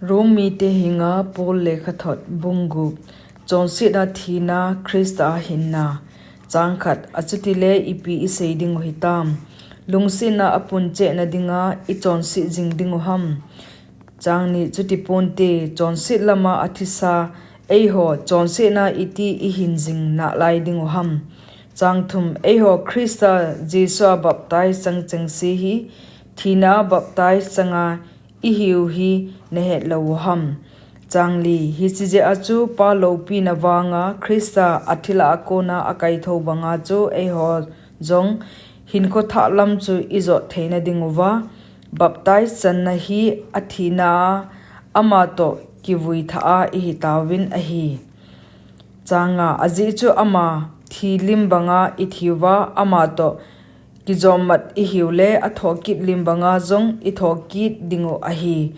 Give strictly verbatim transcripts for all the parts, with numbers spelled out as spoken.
Rom mite henga Paul lekhathot bung gup. Chonsetna thina Christa a hinna. Chang khat. Achutile ipi isei dingu hitam? Lungsetna apun chehna dinga ichonset jing dingu ham? Chang ni. Chuti ponte, chonset lama athisa eiho chonsetna iti ihin jing nalai dingu ham? Chang thum. Eiho Christa Jesu a baptize chang chengse hi thina baptize changa ihiu hi nahet lou u ham? Chang li. Hiche jeh a chu Pa loupina vanga Christa athila a kona akaitho banga chu eiho jong hinkho thah lam chu ijot theina dinguva, baptize channa hi athina a ama toh kivui thah a ihitauvin ahi. Chang nga. Ajeh chu ama thi lim banga ithiuva, ama toh kijommat ihiule athohkit lim banga jong ithohkit dingu ahi.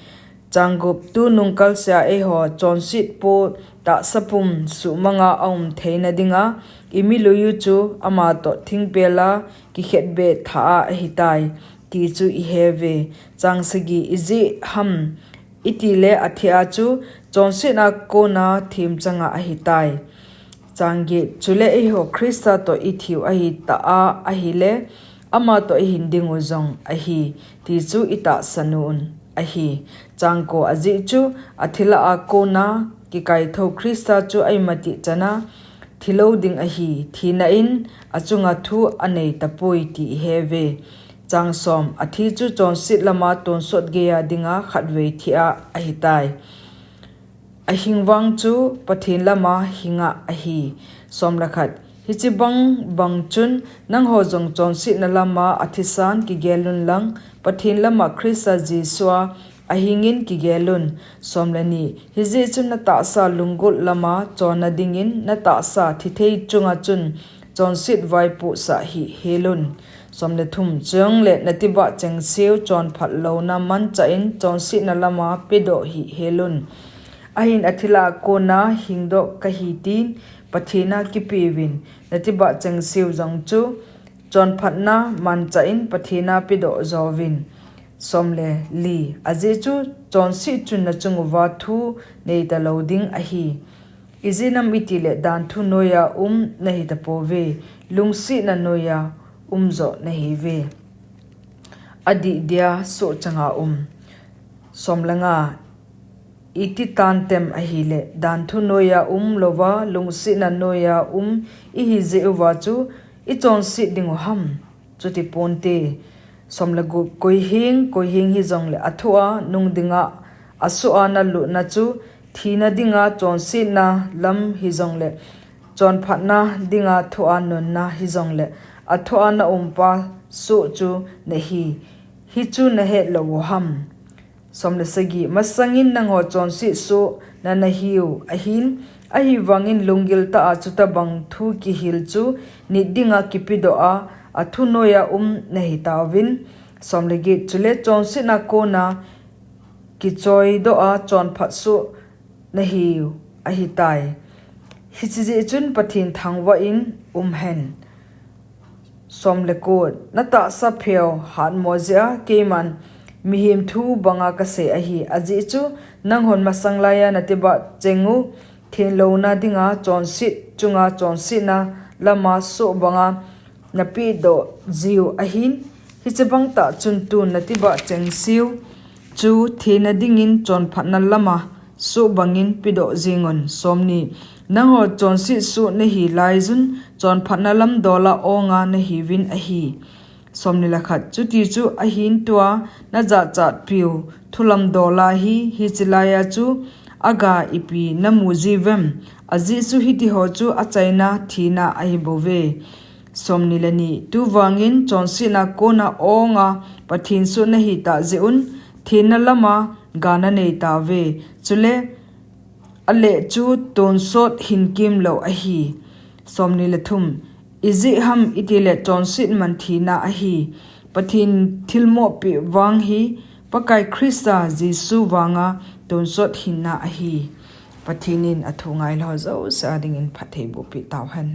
Chang gup. Tunung kalsea eiho chonset po tahsa pum suhmanga aum theina dinga imilui u chu ama toh thingpela kikhetbeh thah a ahitai, ti chu iheuve. Chang sagi. Ijeh ham itile athi a chu chonsetna kona themchanga ahitai. Chang get. Chule eiho Christa toh ithiu ahitah a ahile ama toh ihin dingu jong ahi, ti chu itahsan un ahi. Chang ko. Ajeh chu athila a kona kikaitho Christa chu aimatih chana thilou ding ahi, thina in achunga thu anei tapoi ti iheuve. Chang som. Athi chu chonset lama tonsot geiya dinga khatvei thi a ahitai. Ahing vang chu Pathen lama hinga ahi. Som le khat. Hiche bang bang chun nangho jong chonsetna lama athisan kigelun lang, Pathen lama Christa Jesu a ahingin kigelun. Som le ni. Hijeh chun natahsa lunggulh lama chonna dingin natahsa thithei chunga chun chonset vaipohsah hih helun. Som le thum. Chujongle natibah chengseu chonphat louna manchah in chonsetna lama pedoh hih helun. Ahin athila a kona hingdoh kahi tin Pathen a kipeuvin, natibah chengseu jong chu chonphatna manchah in Pathen a pedoh jouvin. Som le li. Ajeh chu chonset chun nachunguva thu neita lou ding ahi. Ijeh inem itile danthu noiya um nahita pouve, lungsetna noiya umjo nahiuve. Adih dia sohchanga um. Som le nga. Iti tantem ahile danthu noiya um louva lungsetna noiya um ihi jeh uva chu ichonset dingu ham? Chuti ponte. Som le gup. Koiheng koiheng hijongle athua nung dinga asoh a nalutna chu thina dinga chonsetna lam hijongle chonphatna dinga thua nunna hijongle athua naumpa soh chu nahi, hichu nahet lou u ham? Som le sagi. Masangin nangho chonset soh nanahiu ahin, ahivangin lunggil tah a chutabang thu kihil chu nit dinga kipedoh a athu noiya um nahitauvin. Som le get. Chule chonsetna kona kichoidoh a chonphat soh nahiu ahitai. Hiche jeh chun Pathen thangvah in umhen. Som le ko. Natahsa pheu hatmo jeh a keiman mihem thu banga kasei ahi. Ajeh chu nanghon masang laiya natibah cheng u thenlouna dinga chonset chunga chonsetna lama soh banga napedoh jiu ahin, hiche bang tah chun tun natibah chengseu chu thina dingin chonphatna lama soh bangin pedoh jingun. Som ni. Nangho chonset soh nahi laiyun chonphatna lam dola onga nahiuvin ahi. Som ni le khat. Chuti chu ahin tua najachat piu thulam dola hi hiche laiya chu aga ipi namu jiuvem? Ajeh chu hitiho chu achaina thina ahibouve. Som ni le ni. Tuvangin chonsetna kona onga Pathen soh nahitah jeh un thina lama ga naneitauve. Chule aleh chu tonsot hinkemlou ahi. Som ni le thum. Ijeh ham itile chonset man thina ahi. Pathen thilmohpeh vang hi Pakai Christa Jesu vanga tonsot hinna ahi. Pathen in athu ngailou jouse a dingin phatthei bohpeh tauhen.